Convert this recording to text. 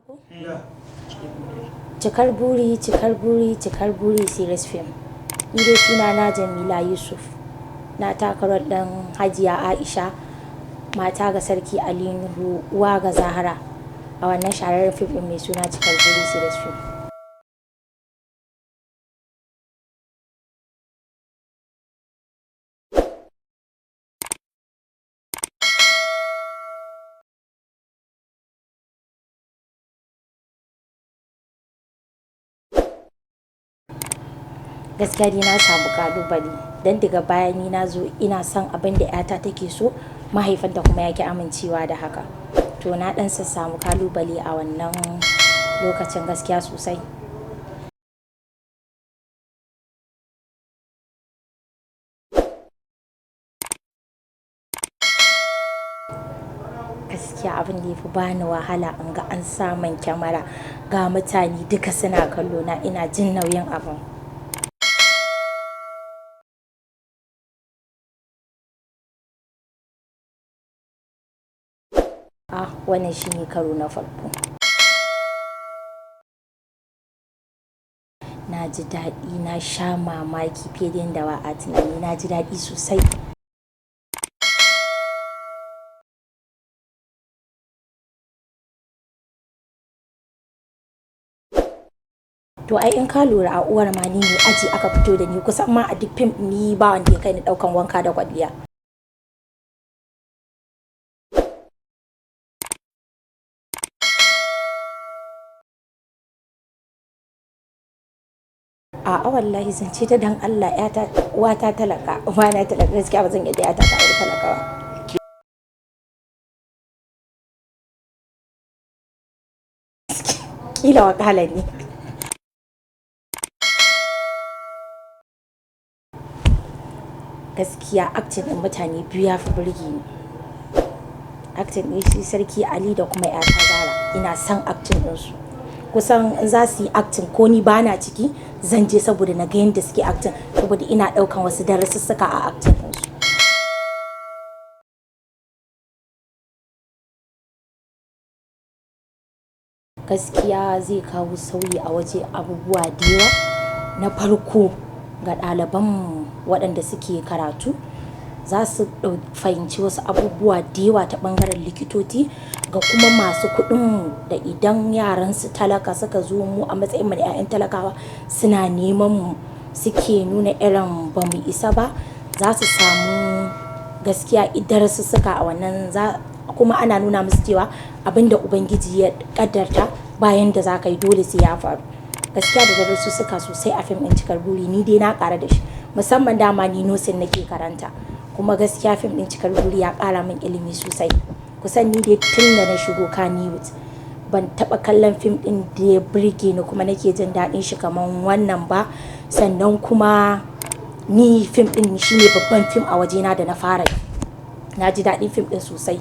Farko? Cikar buri, cikar buri, cikar buri series film. Ni dai suna na Jamila Yusuf. Na taka rol ɗin Hajiya Aisha, mata ga Sarki Ali Nuhu, uwa ga Zahra a wannan shahararren fim ɗin mai suna Cikar Buri series film. Gaskiya dai na samu kalubale don daga baya ni na zo ina son abin da 'yata take so, mahaifinta kuma ya ki amincewa da haka. To na ɗan samu kalubale a wannan lokacin gaskiya sosai. Gaskiya abin da ya fi bani wahala in ga an sa man kyamara ga mutane duka suna kallo na, ina jin nauyin abin. Ah, wannan shine karo na farko. Na ji daɗi, na sha mamaki fiye da yadda ba a tunani. Na ji daɗi sosai. To ai in ka lura a uwar ma ni ne aji aka fito da ni, kusan ma a duk fim ni ba wanda ya kai ni ɗaukan wanka da kwalliya. A'a, wallahi zance ta dan Allah, 'yata, uwata talaka, ubana talaka, gaskiya ba zan yadda 'yata ta auri talaka ba. Kila wakala ne. Gaskiya acting ɗin mutane biyu ya fi burge ni. Acting ɗin shi Sarki Ali da kuma 'yata Zara. Ina son acting ɗinsu. Kusan in za su yi acting ko ni bana ciki, zan je saboda na ga yadda suke acting, saboda ina ɗaukan wasu darasussuka a acting ɗinsu. Gaskiya zai kawo sauyi a waje abubuwa da yawa. Na farko, ga ɗaliban waɗanda suke karatu, za su fahimci wasu abubuwa da yawa ta ɓangaren likitoci, ga kuma masu kuɗin da idan yaran su talaka suka zo mu a matsayin mu na 'ya'yan talakawa suna neman mu, suke nuna irin ba mu isa ba, za su samu gaskiya darasussuka a wannan za, kuma ana nuna musu cewa abin da Ubangiji ya ƙaddarta bayan da za ka yi dole sai ya faru. Gaskiya da darasussuka sosai a fim ɗin Cikar Buri, ni dai na ƙara da shi. Musamman dama ni nursing nake karanta. Kuma gaskiya fim ɗin Cikar Buri ya ƙara min ilimi sosai. Kusan ni dai tun da na shigo Kannywood ban taɓa kallon fim ɗin da ya burge ni kuma nake jin daɗin shi kamar wannan ba. Sannan kuma ni fim ɗin shine babban fim a wajena da na fara yi. Na ji daɗin fim ɗin sosai.